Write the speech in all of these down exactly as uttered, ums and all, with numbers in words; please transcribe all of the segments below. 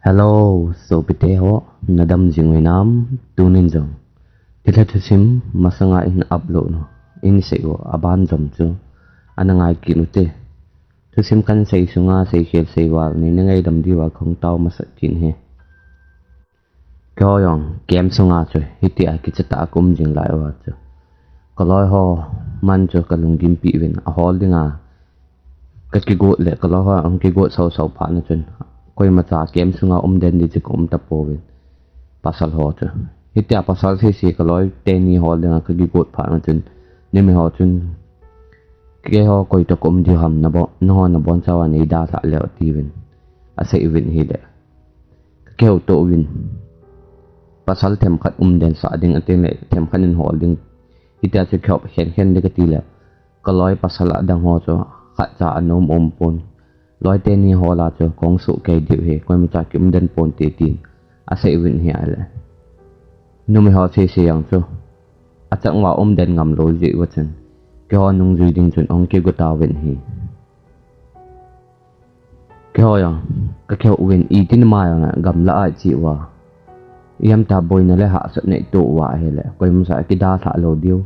Hello, sopite ho, nadam jing uvem? Tunin jong thilha thusim masanga in upload u, in sei u aban jom chu ana ngai kit ute. Thusim kan sei sunga seikhel seival nei na ngaidam diuva kahung tao masat kit e. Keiho jong camp sunga chu hitia kichatah a ka um jing lai uva chu, kaloi ho man chu kalunggimpi uvin, ahol dinga ka kigot le kaloi ho ahung kigot sausau phat na chun, koimacha camp sunga um den ding chu ka um tapouvin, pasal ho chu. Hitia pasal sese kaloi teni hol dinga ka kigot phat na chun, numei ho chun, keiho koi toh ka um diu ham, nabon, nangho nabonchauva nei dalhah leu, atiuvin, asei uvin ahile, ka kihouto uvin, pasal themkhat um den sah ding atin le, themkhat in hol ding, hitia chu kihop khenkhen ding kati le, kaloi pasal adang ho chu khatcha ana um um pon. Loi teni hol a chu kahung sohkei diu ahi, koimacha ki um den ponte, tin asei uvin ahile, numei ho sese jong chu achang uva um den ngam lou jeh uva chun, keiho nungjui ding chun ahung kigo tauvin ahi. Keiho jong ka kihou uvin, iti nama jong gamla a che uva, ijemtia boina le hahsatna ito uva ahile, koimacha kidalhah lou diu,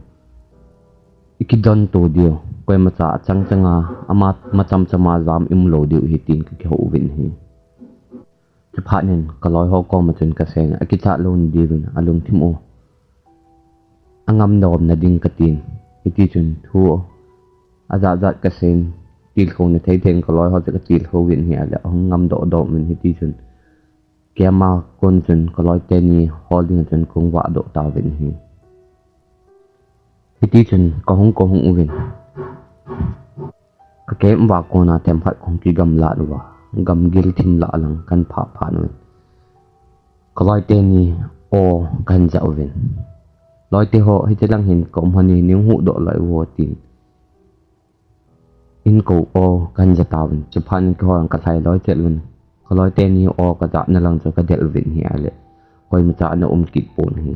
ikidonto diu, koimacha achang changa, ama macham chama jam i um lou diu ahi, tin ka kihou uvin ahi. Chuphat in kaloi ho koma chun kaseiyin, akichat lou na diuvin alungthim u angam domna ding katin, hitichun thu ajat jat kaseiyin, tilkhouna thei thei in kaloi ho chu katilkhou uvin ahile, ahung ngam doh doh uvin, hitichun camp a kon chun kaloi teni hol dinga chun kahung vahdoh tauvin ahi. Hitichun kahung kahung uvin, ka camp uva kona themkhat kahung kigamlat uva, gamgil thim lah lang kahin phah phat uvin, kaloi teni aw kahin ja uvin, loite ho, hiche lang hin ka um hon e, neihuhdoh loi uvo, tin in kou aw kahin ja tauvin. Chuphat in keiho jong kalhai loi chet uvin, kaloi teni aw kajatna lang chu kadel uvin ahile, koimacha ana um kit pon ahi.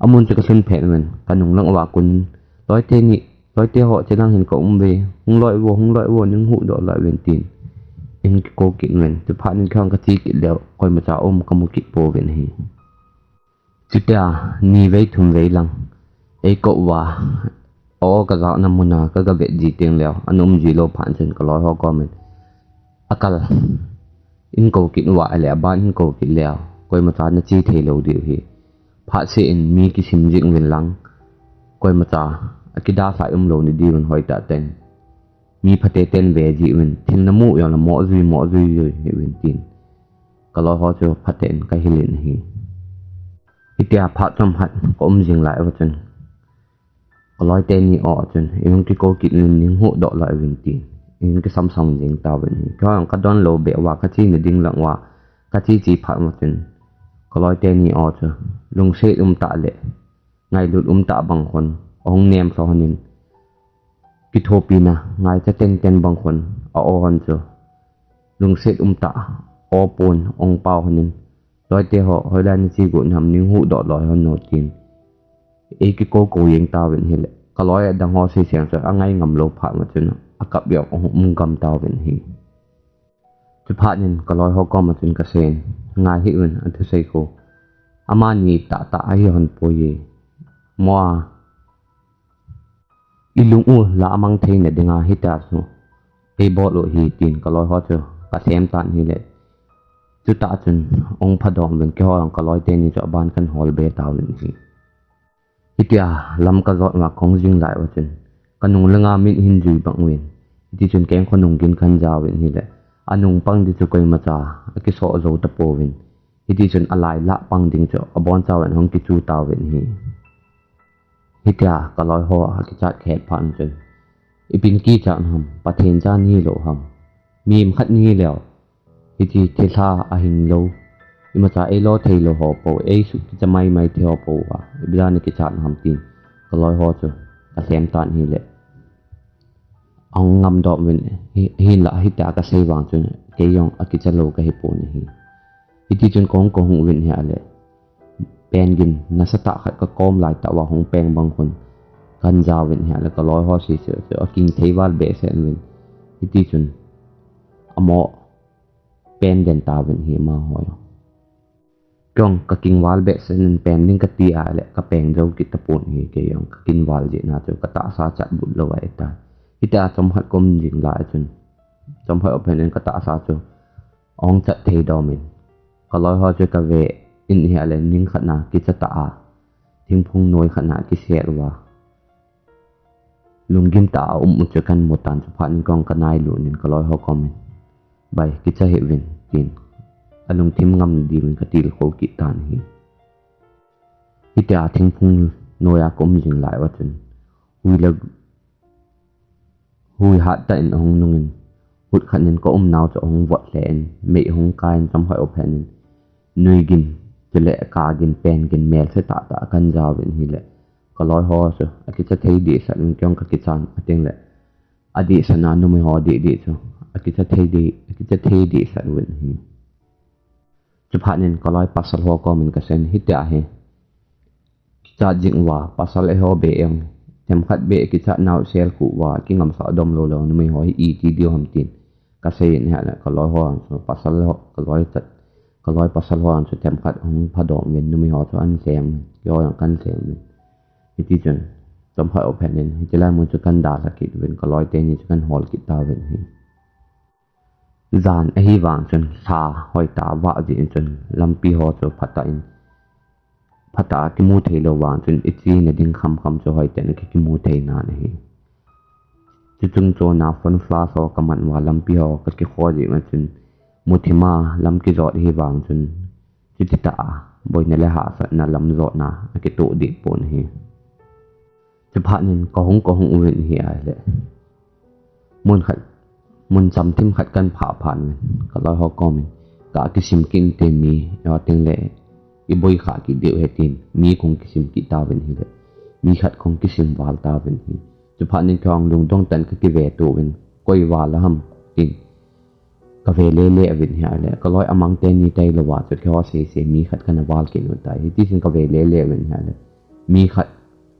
Amun chu kalhun phet uvin, kanung lang uva kon in, loi teni, loite ho, hiche lang hin ka um uve, hung loi uvo, hung loi uvo, neihuhdoh loi uvin, tin in kikou kit uvin. Chuphat in keiho jong kache kit leu, koimacha um kamu kit pouvin ahi. Chutia nivei thumvei lang eikou uva, aw kajatna muna kagavet ji teng leu, ana um ji lou phat chun kaloi ho komin, akal in kou kit uva ahile, aban in kou kit leu, koimacha nache thei lou diu ahi. Phatseh in mi kisim jing uvin lang, koimacha akidalhah um lou na diuvin, hoitah tah in mi phate ten ve ji uvin, thil namu jongle mohjui mohjui jui hih uvin, tin kaloi ho chu phaten kahilin ahi. Hitia phat chomkhat ka um jing lai uva chun, kaloi teni aw chun eihung kikou kit uvin, neihuhdoh loi uvin, tin eihung kisamsam jing tauvin ahi. Keiho jong kadon lou beh uva, kachena ding lang uva kache che phat uva chun, kaloi teni aw chu lungset umtah le ngailut umtah bang khun ahung nemlha hon in, kithopina ngaicha tenten bang khun a-aw hon chu lungset umtah aw pon ahung pao hon in, loite ho, hoilai nache got ham, neihuhdoh loi hon o, tin eikikou kou jeng tauvin ahile, kaloi adang ho sese jong chu angai ngam lou phat uva chun akap jong ahung um gam tauvin ahi. Chuphat in kaloi ho koma chun kaseiyin, ngai hih un, athusei khu amani tahtah ahi hon poi e. Mo a, ilung u lah a mang theina dinga hitia chu eibol u ahi, tin kaloi ho chu kalhem tan ahile, chutah chun ahung phadom uvin, keiho jong kaloi teni chu aban kahin hol be tauvin ahi. Hitia lam kajot uva kahung jing lai uva chun, kanung langa min ahin jui bang uvin, hitichun keng khonung gin kahin ja uvin ahile, anung pang ding chu koimacha akisoh jou tapouvin, hitichun alai lah pang ding chu abonchauvin ahung kichu tauvin ahi. Hitia kaloi ho akichat kahet phat chun, ipin kichat ham, Pathen cha nahilou ham, mihem khat nahi leu, hiche thilha ahing lou, imacha eilo thei lou ho pou, eisuh kicha maimai thei ho pou a, ibola nakichat ham, tin kaloi ho chu kalhem tan ahile, ahung ngam dom uvin, hi, hinlah hitia kasei vang chun kei jong akicha lou kahi pon ahi. Hitichun kahung kahung uvin ahile, peng gin nasatah khat kakom lai tah uva hung peng bang khun kahin ja uvin ahile, kaloi ho sese chu aking thei val behseh uvin, hitichun amo peng den tauvin ahi amaho jong. Kei jong ka kingval behseh in pen ding kati a le ka peng jou kit tapon ahi, kei jong ka kingval jeh na chu ka tahsa chat but lou ahitai. Hitia chomkhat ka um jing lai chun, chomkhat um phat in ka tahsa chu ahung chat thei dom in, ka loi ho chu ka ve in ahile ning khat na kicha tah a, thingphung noi khat na kisel uva, lunggim tah a um u chu kahin mu tan, chuphat in kei jong ka nailut in ka loi ho kom in, "Bai, kicha hih uvin," tin, alungthim ngam diuvin ka tilkhou kit tan ahi. Hitia thingphung noi a ka um jing lai uva chun, hui le hui hattah in ahung nung in, hut khat in ka umnau chu ahung vot lheh in, mei ahung kai in, chomkhat um phat in, nui gin, chule ka gin, pen gin, melse tah tah kahin ja uvin ahile, ka loi ho chu akicha thei dehset uvin, kei jong ka kichan, ating le adehset na numei ho deh deh chu akicha thei deh, akicha thei dehset uvin ahi. Chuphat in ka loi pasal ho kom in ka seiyin, "Hitia hi kichat jing uva, pasal eiho beh jong, themkhat beh kichat nau sel khu uva, kingamsah dom lou lou, numei ho hi iti diu ham," tin ka seiyin ahile, ka loi ho jong chu pasal ho, ka loi chat, ka loi pasal ho jong chu themkhat ahung phadom uvin, numei ho chu ahin sem uvin, kei ho jong kahin sem uvin. Hiti chun, chomkhat um phat in, hiti lai mun chu kahin dalha kit uvin, ka loi teni chu kahin hol kit tauvin ahi. Jan ahi vang chun lha hoi tah vah jeh in chun lampi ho chu phatah in, phatah a kimu thei lou vang chun i chena ding khamkham chu hoitah in ki, kimu thei nan ahi. Chuchung chon a phone flash ho ka man uva, lampi ho ka kikho jeh ma chun muthim a lam kijot ahi vang chun, chuti tah a boina le hahsatna lam jotna akitoh deh pon ahi. Chuphat in ka hung, ka hung uvin ahile, mun khat, mun chamthim khat kahin phah phat uvin, ka loi ho kom in, "Ka kisim kit inte mi, ating le i boi kha kit diu ahi," tin mi kahung kisim kit tauvin ahile, mi khat kahung kisim val tauvin ahi. Chuphat in kei jong lungdong tah in ka kive to uvin, "Koi val a ham?" tin ka ve lele uvin ahile, ka loi amang teni tailou va chu keiho sese mi khat kana val kit u tai. Hiti chun ka ve lele uvin ahile, mi khat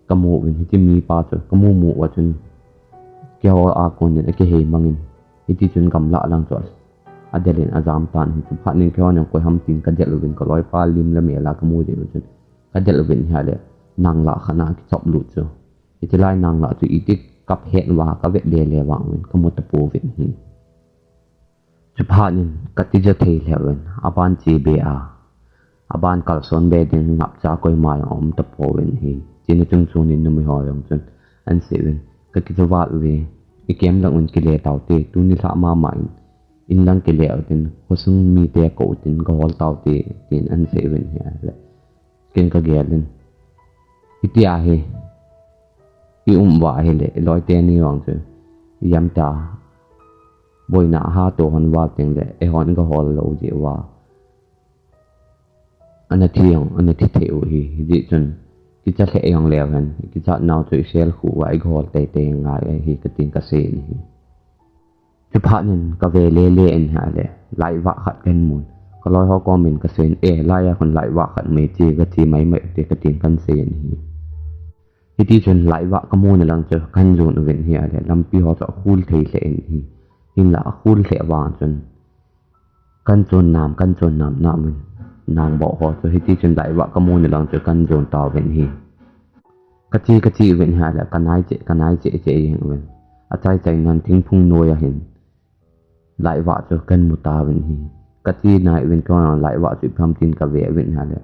ka mu uvin, hiti mipa chu ka mu mu uva chun keiho a kon in akihei mang in, hiti chun gamlah lang chu adel in ajam tan ahi. Chuphat in keiho jong koi ham tin ka del uvin, ka loipa lim le mel a ka mu jing u chun ka del uvin ahile, nanglah khat na kichop lut chu, hiti lai nanglah chu iti kap het uva ka ve lele vang uvin ka mu tapouvin ahi. Chuphat in ka tija thei lheh uvin, aban che be a, aban kalson be ding ngapcha koima jong aum tapouvin ahi. Chena chungchon in numei ho jong chun ahin sei uvin, "Ka kija val uve, i camp lang un kile taute, tuni lhah mama in, in lang kile utin, khosung mite kou utin, gahol taute," tin ahin sei uvin ahile, ken ka gel in, "Hitia hi i um uva ahile, i loi teni vang chu ijemtia boina aha to hon val teng le, eihon gahol lou jeh uva, ana thi jong ana thi thei u ahi. Hijeh chun kicha lheh jong leu hen, kichat nau chu i sel khu uva i gahol teitei ngai ahi," ka tin ka seiyin ahi. Chuphat in ka ve lele in ahile, lai vah khat kahin mun. Ka loi ho kom in ka seiyin, "E, lai a khun lai vah khat mai che, ka che mai mai te," ka tin kahin seiyin ahi. Hiti chun lai vah ka muna lang chu kahin jon uvin ahile, lampi ho chu akhul thei lheh in ahi. Hinla akhul lheh vang chun kahin chon nam, kahin chon nam nam uvin, nang boh ho chu. Hiti chun lai vah ka muna lang chu kahin jon tauvin ahi. Ka che, ka che uvin ahile, ka nai cheh, ka nai cheh cheh jeng uvin. Achai chai nan thingphung noi a hin lai vah chu kahin mu tauvin ahi. Ka che nai uvin, kei jong lai vah chu ipi ham tin ka ve uvin ahile,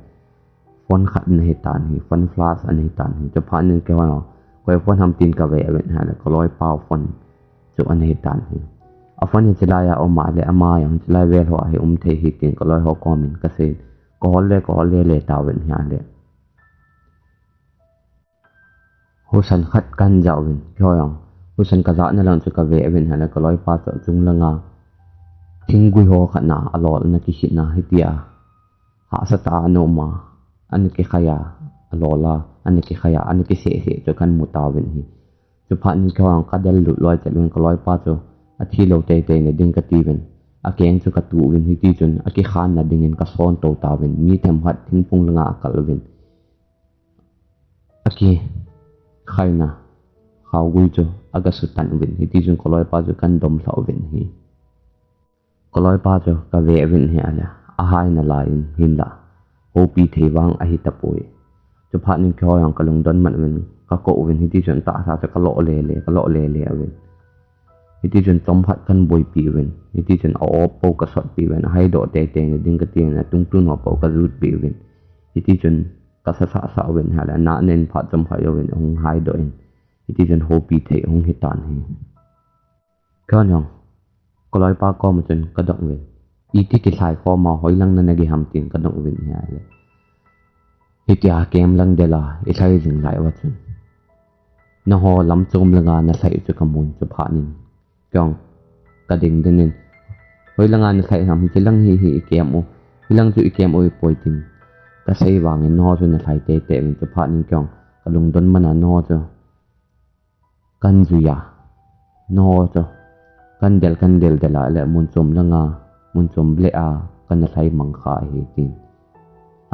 phone khat ana hi tan ahi, phone flash ana hi tan ahi. Chuphat in kei jong koi phone ham tin ka ve uvin ahile, ka loipa phone chu ana hi tan ahi. A phone hi chulai a um a le, ama jong chulai vel ho a hi um thei ahi tin ka loi ho kom in ka seiyin, ka hol le, ka hol lele tauvin ahile, husan khat kahin ja uvin, kei jong husan ka jana lang chu ka ve uvin ahile, ka loipa chu achung langa thinggui ho khat na alol ana kikhit na, hitia hahsa tah a ana um a, ana kikhai a, alol a, ana kikhai a, ana kiseh seh chu kahin mu tauvin ahi. Chuphat in kei jong ka del lut loi chet uvin, ka loipa chu athi lou teitei na ding ka ti uvin, akeng chu ka tu uvin, hiti chun akikhanna dingin ka son to tauvin, mi themkhat thingphung langa akal uvin, akikhaina khaogui chu aga sutan uvin, hiti chun ka loipa chu kahin domlha uvin ahi. Ka loipa chu ka ve uvin ahile, ahai nalai in, hinla houpi thei vang ahi tapoi. Chuphat in keiho jong kalungdon man uvin, kakou uvin, hiti chun tahsa chu kalo lele, kalo lele uvin. Hiti chun chomkhat kan boipi uvin, hiti chun a-op pou kasotpi uvin, ahaidoh teitei na ding kati in, atungtun ho pou kajutpi uvin. Hiti chun kasasah sah uvin ahile, ana nen phat chomkhat jouvin ahung haidoh in, hiti chun houpi thei ahung hitan ahi. Keiho jong kaloipa koma chun kadong uvin, iti kilhai khom a, hoilang nana gei ham tin kadong uvin ahile, hitia camp lang del a ilhai jing lai uva chun, nangho lam chom langa nalhai u chu kamun. Chuphat in keiho jong kading den in, hoilanga nalhai ham, hilang hi hi icamp u, hilang chu icamp u ahipoi tin kasei vangin, nangho chu nalhai teitei uvin. Chuphat in keiho jong kalungdon man a, nangho chu kan jui a, nangho chu kan del, kan del del a le, mun chom langa, mun chom leh a kana lhai mang kha ahi tin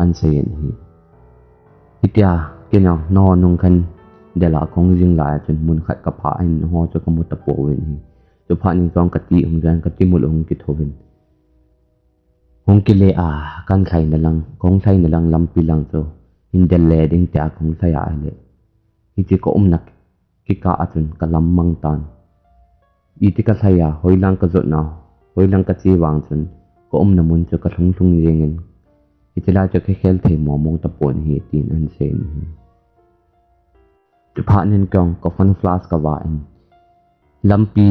ana seiyin ahi. Hitia keiho jong nangho nung kan del a kahung jing lai a chun mun khat kaphah in, nangho chu kamu tapouvin ahi. Chuphat in keiho jong kati hung jan, kati mul hung kithouvin, hung kile a, kan lhaina lang, kahung lhaina lang lampi lang chu hin del le ding tia kahung lhai a ahile, hiche kaumna kikah a chun kalam mang tan. Iti kalhai a, hoilang kajotna, hoilang kache vang chun kaumna mun chu kalhung lhung jengin, hichelai chu kakhel thei mong mong tapon ahi tin ana seiyin ahi. Chuphat in keiho jong ka phone flash kavah in, lampi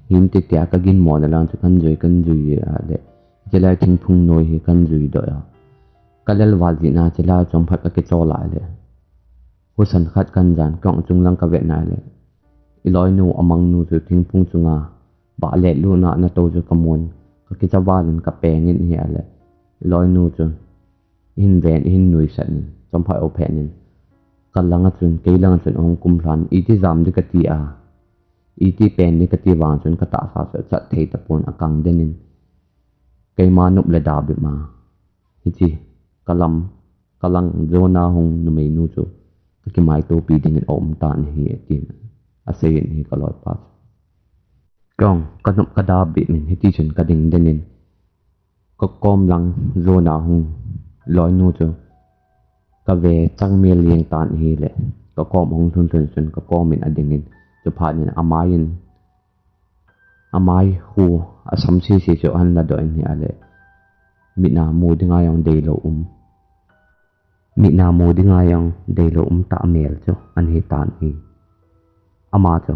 hinte tia kaginmo na lang chu kan jui, kan jui a le, hichelai thingphung noi hi kan jui doh a, kalel val jeh in hichelai chomkhat kakichol a le, husa khat kan jan, keiho jong chunglang kavet na le, iloinu amangnu chu thingphung chunga bah le luna anato chu kamun, kakicha val in kapeng in ahile, iloinu chu ahin ven, ahin nuisat in, chomkhat jou phat in, kalanga chun, kei langa chun ahung kumlhan, iti jam ding kati a, iti pen ding kati vang chun katahsa chu achat thei tapon, akang den in, keima nop le da bep a, hiche kalam, kalang jona hung numeinu chu kakimaitopi dingin aum tan ahi, atin aseiyin ahi kaloipa chu. Keiho jong kanop kada bep in hiti chun kading den in, kakom lang jona hung loinu chu kave changmel jeng tan ahile, kakom ahung lhun lhun chun kakom in ading in, chuphat in amai in, amai khu asam sese chu ahin ladoh in ahile, mit a mu dinga jong deilou um, mit a mu dinga jong deilou um tah mel chu ana hitan ahi. Ama chu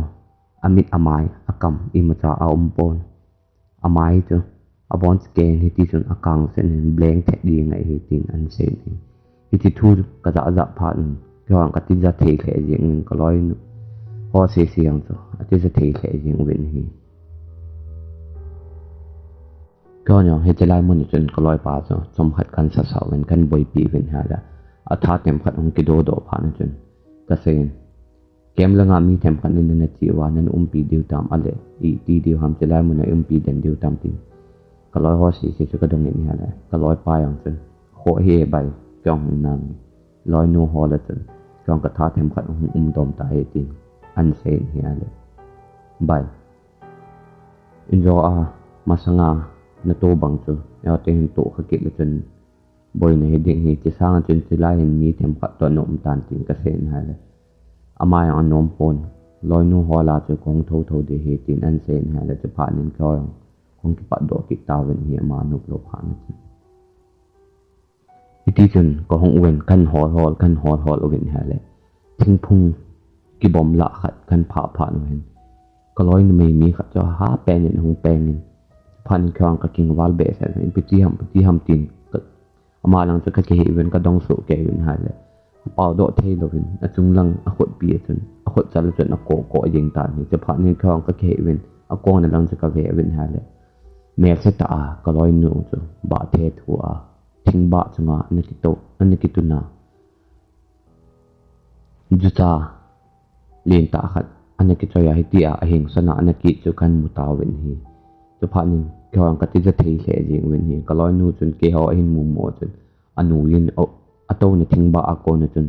amit, amai, akam imacha aumpon, amai chu abon scan hiti chun akang sen in blank thet jeng ahi tin ana seiyin ahi. Hiche thu kajah jah phat in keiho jong katija thei lheh jeng in, kaloinu ho sese jong chu atija thei lheh jeng uvin ahi. Keiho jong hichelai mun a chun kaloipa chu chomkhat kan sasah uvin, kan boipi uvin ahile, atha themkhat hung kidodoh phat in chun kaseiyin, camp langa mi themkhat in nana che uva, nana umpi diu tam, ale iti diu ham, hichelai mun a umpi den diu tam tin kaloi ho sese chu kadong in ahile, kaloipa jong chun, kho hi bai, keiho jong hung nang, loinu ho la chun keiho jong katha themkhat hung umdom tahi tin ana seiyin ahile, bai, injo a masanga nato bang chu eiho te hin tohkha kit le chun boina hiding ahi, hiche sanga chun hichelai hin mi themkhat toh naum tan tin kaseiyin ahile, ama jong anom pon, loinu ho la chu kahung thou thou ding ahi tin ana seiyin ahile, chuphat in keiho jong kahung kipatdoh kit tauvin ahi, ama nop lou phat in chun. Hiti chun kahung uvin, kan hol hol, kan hol hol uvin ahile, thingphung kibom lah khat kan phah phat uvin, kaloi numei mi khat chu aha pen in ahung peng in, chuphat in keiho jong kakingval behseh in, ipi ti ham, ipi ti ham tin, ama lang chu kakihei uvin, kadong soh kei uvin ahile, apaodoh theilouvin achung lang akhutpi a chun, akhutchal a chun akoh koh jeng tan ahi. Chuphat in keiho jong kakihei uvin, akona lang chu kave uvin ahile, melse tah a kaloinu chu bah thethu a, thingbah chunga ana kito, ana kitun a, jucha lentah khat ana kichoi a, hitia ahengsan a ana kit chu kan mu tauvin ahi. Chuphat in keiho jong katija thei lheh jeng uvin ahi. Kaloinu chun keiho ahin mumo chun, anuiyin atouna thingbah a kona chun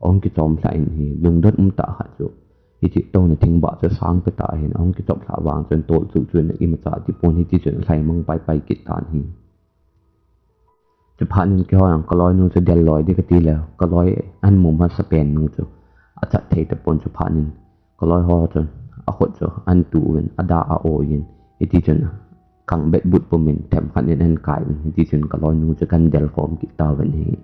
ahung kichom lhah in ahi. Lungdon umtah khat chu, hiche touna thingbah chu sangpi tah ahin, ahung kichop lhah vang chun tolchuh chun imacha tipon, hiti chun alhai mang paipai kit tan ahi. Phat in keiho jong kaloinu chu del loi ding kati le, kaloi ahin mu masapen nu chu achat thei tapon. Chuphat in kaloi ho chun akhut chu ahin tu uvin, ada a o in, hiti chun kangbet but pumin themkhat in ahin kai uvin, hiti chun kaloinu chu kahin del khom kit tauvin ahi.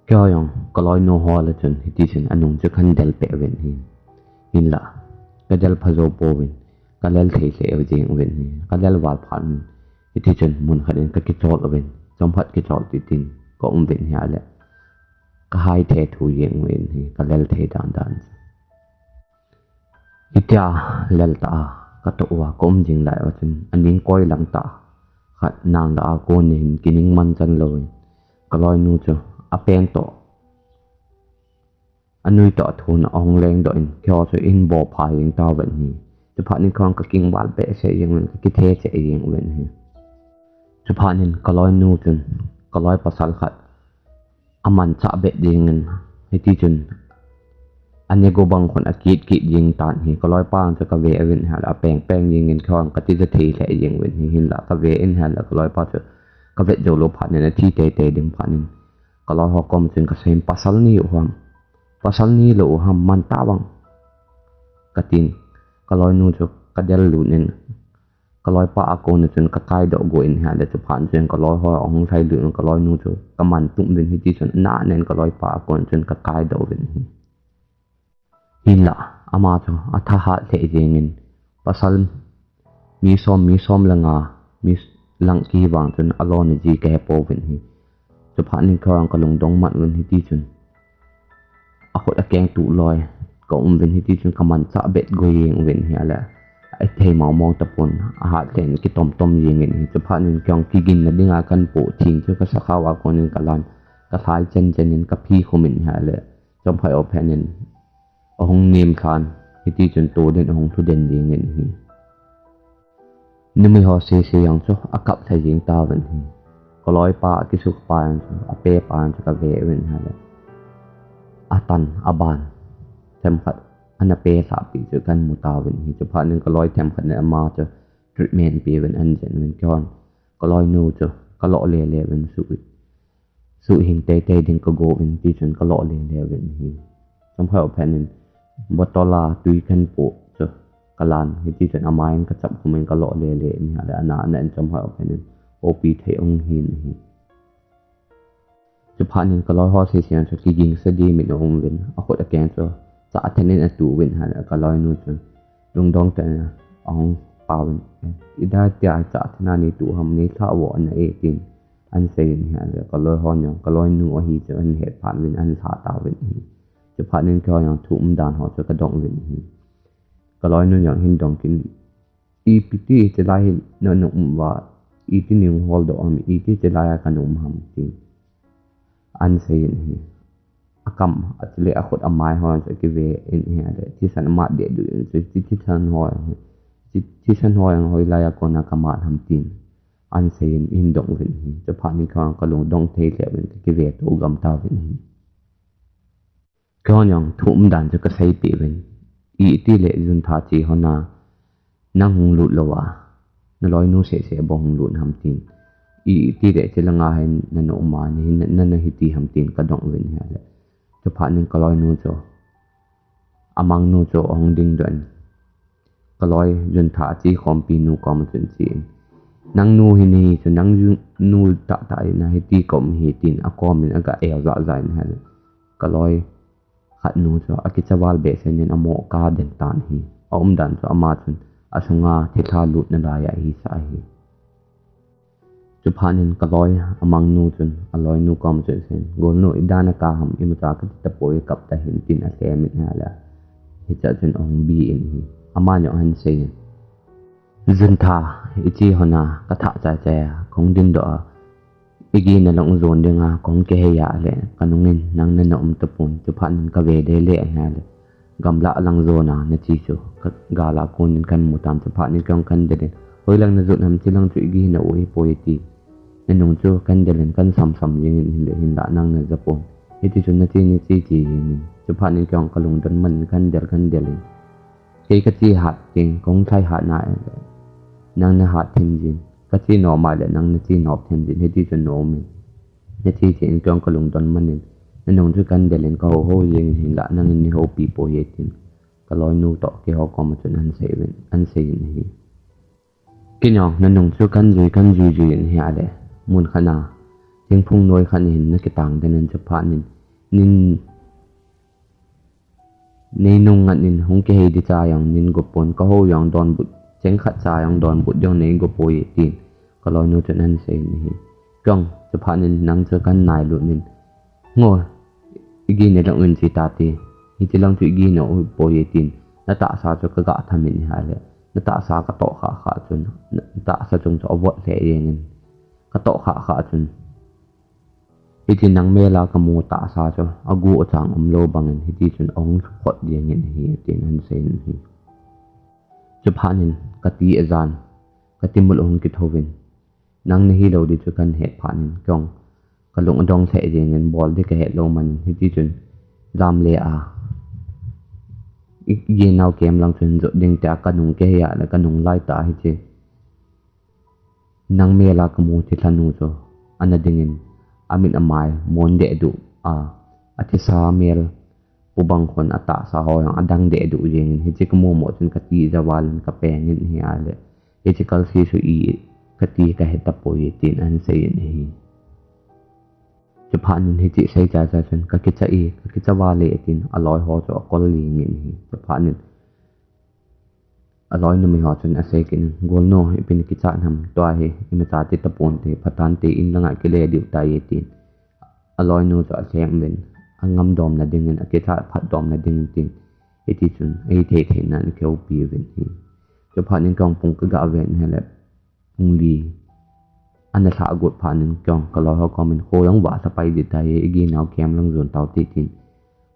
Keiho jong kaloinu ho le chun hiti chun anung chu kahin del peh uvin ahi. Hinlah kadel pha jou pouvin, kalel thei lheh jeng uvin ahi. Kalel val phat in hiti chun mun khat in kakichol uvin, chomkhat kichol titin kaum uvin ahile, kahai thethu jeng uvin ahi, kalel thei dan dan chu. Hitia lel tah a katoh uva kaum jing lai uva chun, aning koi lang tah khat nang lah a kon in kining man chan louvin, kaloinu chu apeng toh anui toh athon a ahung lengdoh in, keiho chu eihin bo pha jeng tauvin ahi. Chuphat in keiho kakingval behseh jeng uvin, kakithe cheh jeng uvin ahi. Chuphat in kaloinu chun kaloi pasal khat amanchah bet jengin, hiti chun anego bang khun akit kit jeng tan ahi. Kaloipa chu kave uvin ahile apeng peng jengin, keiho jong katija thei lheh jeng uvin ahi. Hinlah kave in ahile kaloipa chu kavet jou lou phat in athi teitei ding phat in, kaloi ho kom chun kaseiyin, pasal nei u ham, pasal neilou u ham, man tavang, katin, kaloinu chu kadel lut in, kaloipa a kon a chun kakaidoh go in ahile, chuphat chun kaloi ho ahung lhai lut in, kaloinu chu kaman tum uvin, hiti chun ana nen kaloipa a kon chun kakaidoh uvin ahi. Hinlah ama chu athahat lheh jengin, pasal mi som, mi som le nga, mi lang kihi vang chun alona ji kahe pouvin ahi. Chuphat in keiho jong kalungdong man uvin, hiti chun akhut akeng tuh loi kaum uvin, hiti chun kamanchah bet go jeng uvin ahile, athei mong mong tapon, ahat lheh in kitom tom jengin ahi. Chuphat in keiho jong kiginna dinga kahin poh thing chu kasakhao a kon in kalan, kalhai chen chen in kaphi khum in ahile, chomkhat jou phat in ahung nem lhan, hiti chun tol in ahung lhu den jengin ahi. Numei ho sese jong chu akap lha jeng tauvin ahi. Kaloipa akisukpa jong chu, apepa jong chu kave uvin ahile, atan aban themkhat ana pe lhahpi chu kahin mu tauvin ahi. Chuphat in kaloi themkhat in ama chu treatment pe uvin ahin jen uvin, keihon kaloinu chu kalo lele uvin, suh, suhhing teitei ding kago uvin, tichun kalo lele uvin ahi. Chomkhat jou phat in bottle a twi kahin poh chu kalan, hitichun amai in kachap khum in kalo lele in ahile, ana ana in chomkhat jou phat in OP thei ahung hin ahi. Chuphat in kaloi ho sese jong chu kigingsa dimin aum uvin, akhut akeng chu chah then in atu uvin ahile, kaloinu chun lungdong tah in ahung pao uvin, "Idatia chah then a nei tu ham, nei lhah vo ana e," tin ahin seiyin ahile, kaloi hon jong kaloinu ahi chu ahin het phat uvin ahin lha tauvin ahi. Chuphat in keihon jong thu umdan ho chu kadong uvin ahi. Kaloinu jong ahin dong kit in, "Ipi ti hilai hi nana um uva, iti nei hung holdoh ham, iti hilai a kana um ham?" tin ahin seiyin ahi. Akam, achule akhut amai hon chu akive in ahile, thisan amat dehduh in, chu thi-, thisan ho, thi-, thisan ho jong hoilai a kona kamat ham tin ahin seiyin ahin dong uvin ahi. Chuphat in keihon kalungdong thei lheh uvin kakive to gam tauvin ahi. Keihon jong thu umdan chu kaseipeh uvin, itile Juntha che hon a nang hung lut louva naloinu sehseh bou hung lut ham tin, itile chulanga hin nana um a, nahin, nana hiti ham tin kadong uvin ahile, chuphat in kaloinu chu, amangnu chu ahung dingdoh in, kaloi Juntha ache khompi nu koma chun achen, "Nangnu hi nahi chu, nangnu tahtah hi nahi ti kom hi," tin akomin aga el jahjah in ahile, kaloi khatnu chu akicha val behseh in amo aga den tan ahi. Aumdan chu ama chun asunga thilha lutna laiya ahisah ahi. Chuphat in kaloi amangnu chun aloinu koma chun aseiyin, "Golnu, idan a kap ham, imacha kati tapoi, kap tahih in," tin alhemin ahile, hichea chun ahung bi in ahi. Aman jong ahin seiyin, "Juntha, iche hon a kathah chaichai a kahung dingdoh a, igihna lang jon dinga kahung kihei a ahile, kanungin nang nana um tapon, chuphat in kave lele in ahile, gamlah lang jona nache chu kagal a konin kahin mu tan, chuphat in keihon kahin delin, hoilang najot ham, chulang chu igihna u ahipoi," tin, nanung chu kahin delin kahin samsam jengin ahile, hinlah nang najapon, hitichun nache nache che jengin, chuphat in keihon kalungdon man in kahin del kahin delin, kei kache hat teng kahung lhai hat nai, nang nahat them jin, kache nom ahile nang nache nom them jin, hitichun naumin, Hiche chu in keiin kalungdon manin, nanung chu kahin delin kahou hou jengin hinlah nangin neihoupi poi e tin, kaloinu toh keiho koma chun ahin seiyin, ahin seiyin ahi. Kei jong nanung chu kahin jui, kahin jui jui in ahile, mun khat a, thingphung noi khat a hin nakitang den in chuphat in, nin Nei nung ngat in hung kihei ding cha jong nei go pon, kahou jong donbut, cheng khat cha jong donbut jong nei go poi e tin, kaloinu chun ahin seiyin ahi. Keiin, chuphat in nang chu kahin nailut in, ngo, igin nalou in che tate, hiche lang chu igin nau poi e tin, natahsa chu kaga tham in ahile, natahsa katoh khah khah chun, natahsa chung chu avot lheh jengin, katoh khah khah chun, Hiche nang mel a kamu tahsa chu agu achang umlou bangin hiti chun ahung lhu phot jengin ahi, tin ahin seiyin ahi. Chuphat in kati ajan, kati mul ahung kithouvin, nang nahilou ding chu kahin het phat in keiin kalung adong lheh jengin bol ding kahet lou man in hiti chun jam le a, i, igin nau kem lang chun jot ding tia kanung kihei a le kanung lai tah hiche Nang mel a kamu thilha nu chu ana dingin, amit amai mon deh duh a, athisa mel pu bang khun atahsa ho jong adang deh duh jengin, hiche kamu mo chun kati ja val in kapeng in ahile, hiche kalse chu i kati kahe tapoi e tin ahin seiyin ahi. Chuphat in hiche sei cha cha chun kakicha e, kakicha val e tin aloi ho chu akol jengin ahi. Chuphat in Aloi numei ho chun asei kit in, golnu, ipi nakichat ham, tua hi imacha ti tapon te, phatah in te in langa kile diu tai e tin. Aloi nu chu alhem uvin, angam domna dingin, akichat phat domna dingin tin. Hiti chun, eithei thei nan kihoupi uvin ahi. Chuphat in keiin pung kaga ven ahile, pung li ana lhah got phat in keiin kaloi ho komin, kho jong vah lha pai ding tai e, igin nau kem lang jon tau te tin,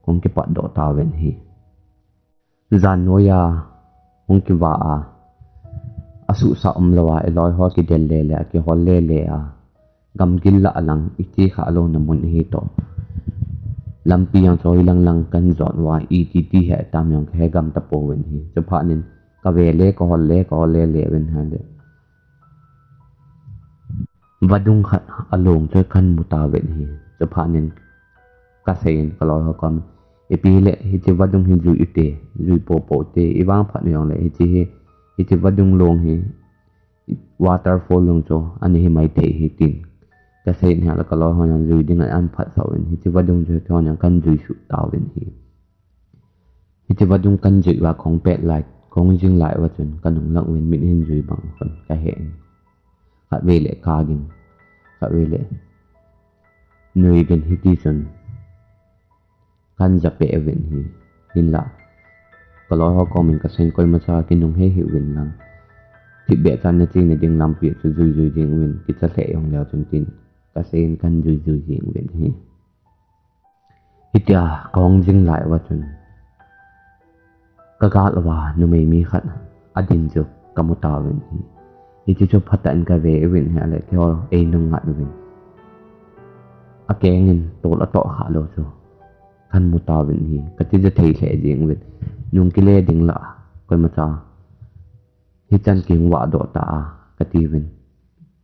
kong kipat doh tauvin ahi. Jan noiya hung kivah a, asuhsah umlou a, iloi ho kidel lele a, kihol lele a, gamgil lah a lang, iti kha louna mun ahi toh. Lampi jong choi lang lang kahin jot uva, iti ti he tam jong kahe gam tapouvin ahi. Chuphat in kave le, kahol le, kahol lele uvin ahile, vadung khat along chu kahin mu tauvin ahi. Chuphat in kasei in kaloi ho komin, ipi hile, hiche vadung hi jui ute, jui popo ute, ivang phat jongle, hiche hi, hiche vadung long hi, waterfall long chu ana hi maithei ahi tin. Kasei in ahile kaloi hon jong jui ding in ahin phatsah uvin, hiche vadung chu keiho jong kahin jui suh tauvin ahi. Hiche vadung kahin jui uva kahung pet lai, kahung jing lai uva chun kanung lang uvin mit hin jui bang khun kahe in. Khatvei le kagin, khatvei le nuigin hiti chun kahin japeh uvin ahi. Hinlah, kaloi ho komin kasei in koimacha kinung hih hih uvin lang, thipbeh chan nachena ding lampi chu jui jui jeng uvin, kicha lheh jong leu chun tin, kasei in kahin jui jui jeng uvin ahi. Hitia kahung jing lai uva chun, kagal uva numei mi khat adin chu kamu tauvin ahi. Hiche chu phatah in kave uvin ahile, keiho einung ngat uvin, akeng in tol atoh kha lou chu kahin mu tauvin ahi. Katija thei lheh jeng uvin, nung kile ding lah, koimacha hichan kihung vah doh ta a, katiuvin.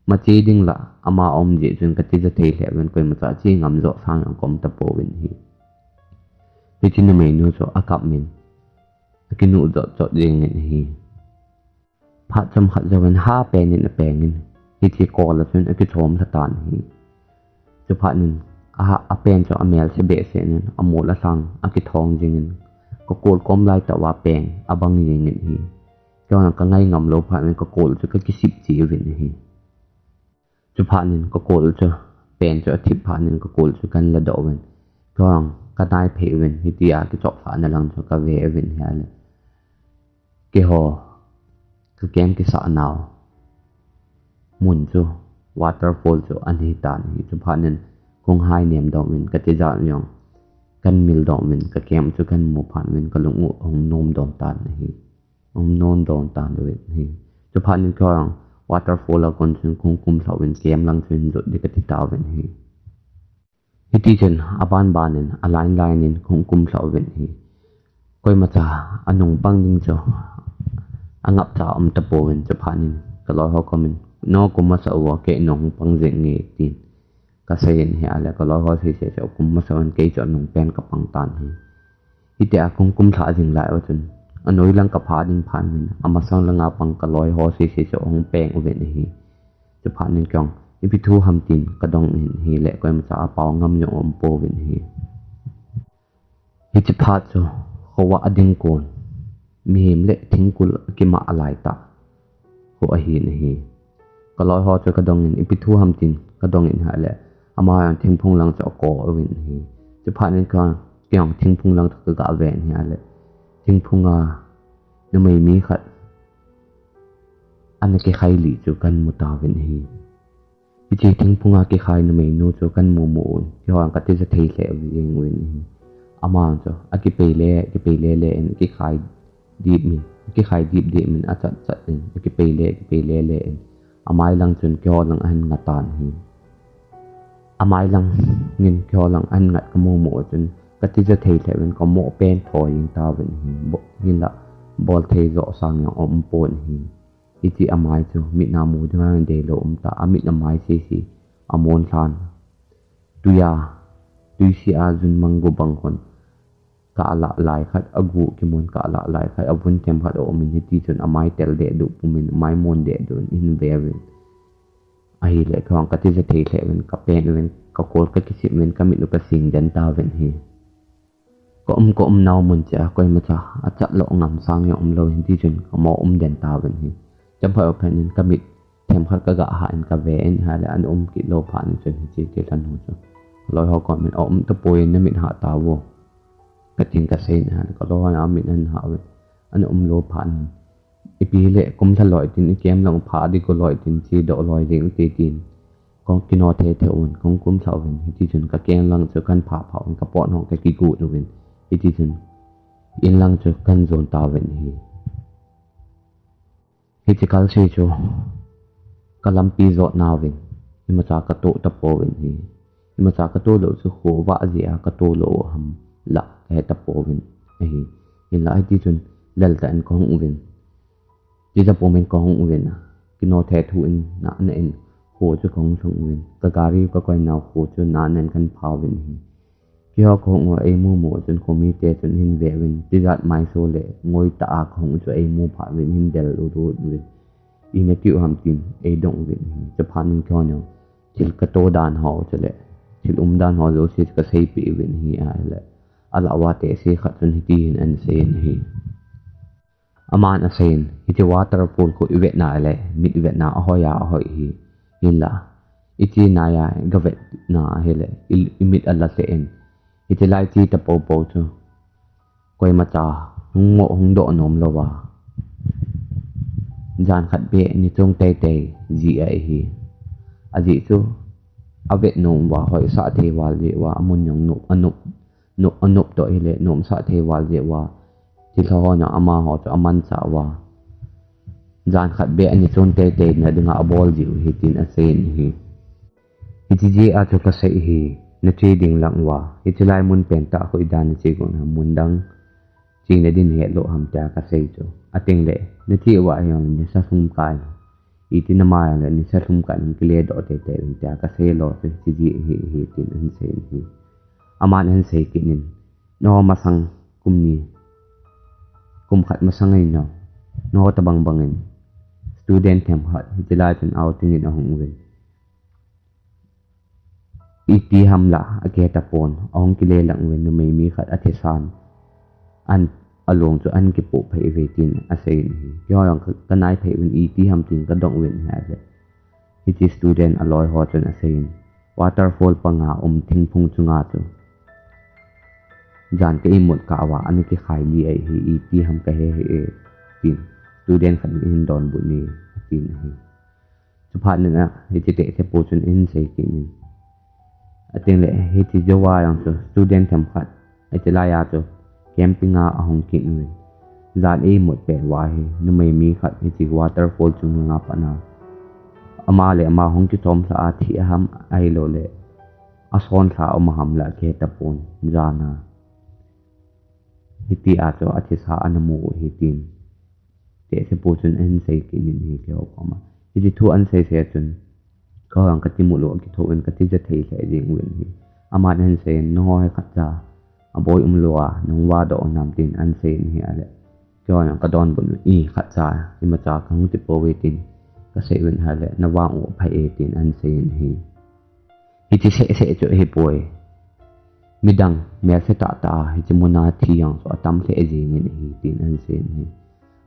Mache ding lah, ama aum jeh chun katija thei lheh uvin, koimacha che ngam joh sang jong kaum tapouvin ahi. Hiche numeinu chu akap in, akinuh jot jot jengin ahi. Phat chomkhat jouvin ha pen in apeng in, hiche kol a chun akichom lha tan ahi. Chuphat in, aha, apen chu amel se behseh in, amol alhang, akithong jengin, kakol kom lai tah uva peng abang jengin ahi. Keiho kangai ngam lou phat in kakol chu kakisip che uvin ahi. Chuphat in kakol chu, pen chu athip phat in kakol chu kahin ladoh uvin, keiho kanai phei uvin, hitia kichop phat na lang chu kave uvin ahile, keiho kakem kisah nau mun chu waterfall chu ana hi tan ahi. Chuphat in kahung hai nem dom uvin, katija jong kahin mil dom uvin, kakem chu kahin mu phat uvin kalung u ahung nom dom tan ahi. Ahung nom dom tan uvin ahi. Chuphat in keiho waterfall a kon chun kahung kum lha uvin, kem lang chu hin jot ding kati tauvin ahi. Hiti chun aban ban in, aline line in kahung kum lha uvin ahi. Koimacha anung pang ding chu angapcha um tapouvin, chuphat in kaloi ho komin, no kum masa uva, kei nung pang jeng nge tin, kasei in ahile, kaloi ho sese chu akum masa uvin, kei chu anung pen kapang tan ahi. Hitia kum kum lha jing lai uva chun, anoi lang kapha ding phat uvin, amasang langa pang kaloi ho sese chu ahung peng uvin ahi. Chuphat in kei jong, ipi thu ham tin kadong in ahile, koimacha apao ngam jong aumpon ahi. Hiche phat chu, khovah a ding kon, mihem le thingkul kimah a lai tah, kho ahin ahi. Kaloi ho chu kadong in, ipi thu ham tin kadong in ahile, ama jong thingphung lang chu ako uvin ahi. Chuphat in kei jong thingphung lang chu kaga ve in ahile, thingphung a numei mi khat ana kikhai li chu kahin mu tauvin ahi. Hiche thingphung a kikhai numei nu chu kahin mu mu uvin, kei jong katija thei lheh jeng uvin ahi. Ama chu akipei le, kipei le le in, kikhai dip min, kikhai dip dip min achat chat in, akipei le, kipei le le in, amai lang chun keiho lang ahin nga tan ahi. Amai lang in keiho lang ahin ngat kamu mu chun, katija thei lheh uvin, kamoh pen tho jeng tauvin ahi. Bo-, hinlah, bol thei joh sang jong aumpon ahi. Hiche amai chu, mit a mu ding a deilou um ta, amit amai sese, amon lhan. Tuiya, tuisia jun mang go bang khun, kah lah lai khat, agu kimun kah lah lai khat, avun themkhat aumin, hiti chun amai tel deh duh pumin, amai mon deh duh in ahin ve uvin. Ahile, kei jong katija thei lheh uvin, kapen uvin, kakol kakisip uvin, kamit u kasing den tauvin ahi. Ka um, ka um nau mun cheh a, koimacha achat lou ngam sang jong umlou, hiti chun kamoh um den tauvin ahi. Chomkhat phat in kamit themkhat kaga hah in kave in ahile, ana um kit lou phat in chun hiche kilhon nu chu, kaloi ho koma, aum tapoi, namit hah tauvo, katin kasei in ahile, kaloi ho in amit ahin hah uvin, ana um lou phat in, ipi hile, kum lha loi tin, ikem lang pha ding go loi tin, chedoh loi ding ute tin, kong kino the the uvin, kong kum lha uvin, hiti chun kakem lang chu kahin phah phah uvin, kapot ho kakigot uvin, hiti chun in lang chu kahin jon tauvin ahi. Hiche kalse chu kalampi jot nauvin, imacha katoh tapouvin ahi. Imacha katoh lou chu khovah jeh a katoh lou ham lah kahe tapouvin ahi. Hinlah hiti chun lel tah in kahung uvin, tija pumin kahung uvin, kino the thu in, nana in, kho chu kahung lhung uvin, kagari kakoi nau kho chu nana in kahin pha uvin ahi. Keiho kahung u eimu mu chun khomite chun ahin ve uvin, tijat maiso le ngoi tah a kahung u chu eimu phat uvin, ahin del ut ut uvin, ina tiu ham tin eidong uvin ahi. Chuphat in keiho jong thil kato dan ho chule thil um dan ho jouse chu kaseipeh uvin ahi. Ahile, alah uva tehse khat chun hiti hin ahin sei in ahi. Aman asei in, hiche waterfall khu ivet na le, mit vetna ahoi a ahoi ahi. Hinlah, iche naiya gavet na ahile, i, imit ala lheh in, hiche lai che tapopo chu koimacha hung ngoh hung doh nom louva, jan khat beh ni chung teitei jeh ahi. Ajeh chu avet nom uva, hoisah thei val jeh uva, amun jong nop, anop, nop, anop toh hile, nomsah thei val jeh uva, thilha ho jong amaho chu amanchah uva, jan khat beh ani chung teitei na dinga abol jeh u ahi tin asei in ahi. Hiche jeh a chu kasei ahi, nache ding lang uva, hiche lai mun pentah khu idan nache gon ham, mun dang chena din hetlou ham tia kasei chu. Atengle, nache uva hi nisa lhum kai, iti nama jongle nisa lhum kai, nang kile doh teitei un tia kasei lou chu, hiche jeh ahi, ahi tin ahin sei in ahi. Aman ahin sei kit in, nangho masang kum ni, kum khat masang ahi nau, nangho tobang bang in student themkhat hiche lai chun outing in ahung uvin, iti ham lah akihe tapon, ahung kile lang uvin, numei mi khat athisan, an, along chu ahin kipoh phei uve tin asei in ahi. Keiho jong ka, kanai phei uvin, iti ham tin kadong uvin ahile, hiche student aloi ho chun asei in, waterfall panga um thingphung chunga chu jan ka imut kah uva ana kikhai li ahi, iti ham kahe hih e, tin student khat in ahin donbut e, atin ahi. Chuphat in a, hiche tehsepu chun ahin sei kit in, atengle, hiche jouva jong chu student themkhat hiche laiya chu camping a ahung kit uvin, jan eimut pet uva hi numei mi khat hiche waterfall chung langa pat a, ama le ama hung kisomlha a, athi aham ahiloule asonlha aum aham lah akihe tapon, jan a hitia chu athisa ana mu u ahi tin tehsepu chun ahin sei kit in ahi keiho koma. Hiche thu ahin seisei a chun, Keiho jong kati mu lou, kitho in kati ja thei lheh jeng uvin ahi. Aman ahin seiyin, nangho hi khatcha aboi umlou a nahung vahdoh u nam tin ahin seiyin ahi. Ahile keiho jong kadonbut un, i khatcha imacha kahung ti pouve tin kasei uvin ahile, navah u aphai e tin ahin seiyin ahi. Hiche seh seh chu ahipoi. Midang melse tah tah a hiche muna thi jong chu atam lheh jengin ahi tin ahin seiyin ahi.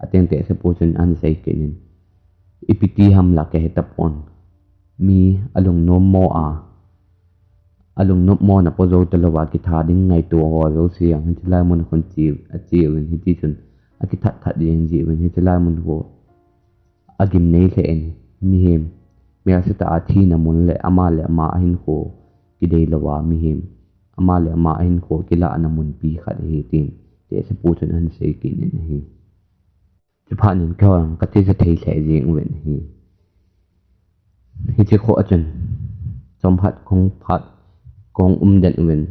Ateng tehsepu chun ahin sei kit in, ipi ti ham la kahe tapon. Mi alungnom mo a, alungnom mo na po jou talou a kitha ding ngaito ho jouse jong hiche lai mun khun che, ache uvin, hiti chun akithat that jeng ji uvin, hiche lai mun khu agimnei lheh in, mihem melse tah a thina mun le ama le ama ahinkho kidei lou a, mihem ama le ama ahinkho kilahna munpi khat ahi tin tehsepu chun ahin sei kit in ahi. Chuphat in keiho jong kati ja thei lheh jeng uvin ahi. Hiche kho a chun chomkhat kahung phat, kahung um den uvin,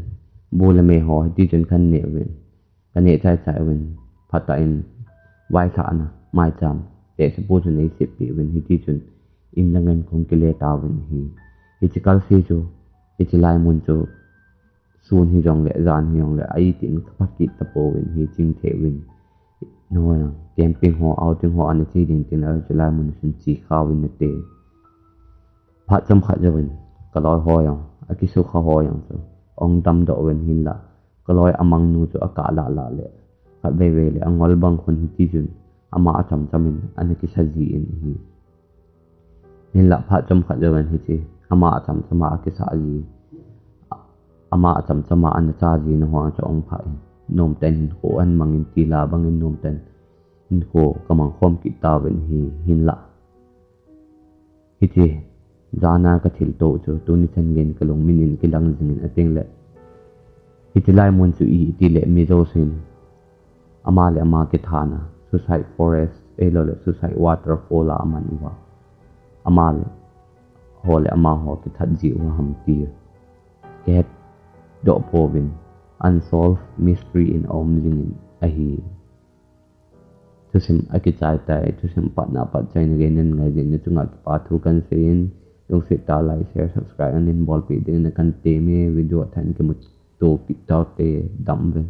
bu le me ho hiti chun kahin neh uvin, kaneh chai chai uvin, phatah in vailhahna maicham tehsepu chun eiseppeh uvin, hiti chun in le ngen kahung kile tauvin ahi. Hiche kalse chu, hiche lai mun chu sun hijongle jan hijongle a itih in kapha kit tapouvin ahi, chingthei uvin. Nangho jong camping ho, outing ho ana che ding tin hiche lai mun chun che kha uvin nate. Phat chomkhat jouvin kaloi ho jong, akisukha ho jong chu ahung damdoh uvin, hinlah kaloi amangnu chu akah lah lah le khatvei vei le angol bang khun hiti chun ama acham cham in ana kisa jin ahi. Hinlah phat chomkhat jouvin hiche ama acham cham a akisa ji, ama acham cham a ana cha jina ho chu ahung phah in, nomtah in hinkho ahin mangin, tila bangin nomtah in hinkho kamang khom kit tauvin ahi. Hinlah hiche jana kathilto chu tuni chan geiyin kalungmin in kilang jingin, atengle hiche lai mun chu iti le mi jousen ama le ama kithana suicide forest ahiloule suicide waterfall a aman uva, ama le ho le amaho kithat ji u ham ti kahetdoh pouvin, unsolved mystery in aum jingin ahi. Thusim akichai tai, thusim patna patchaina gei nangai jeh in nachunga kipa thu kahin seiyin, lungset tah a like, share, subscribe nahin bolpeh dingin kahin temme. Video athah in kimuto kit taute, damuvin.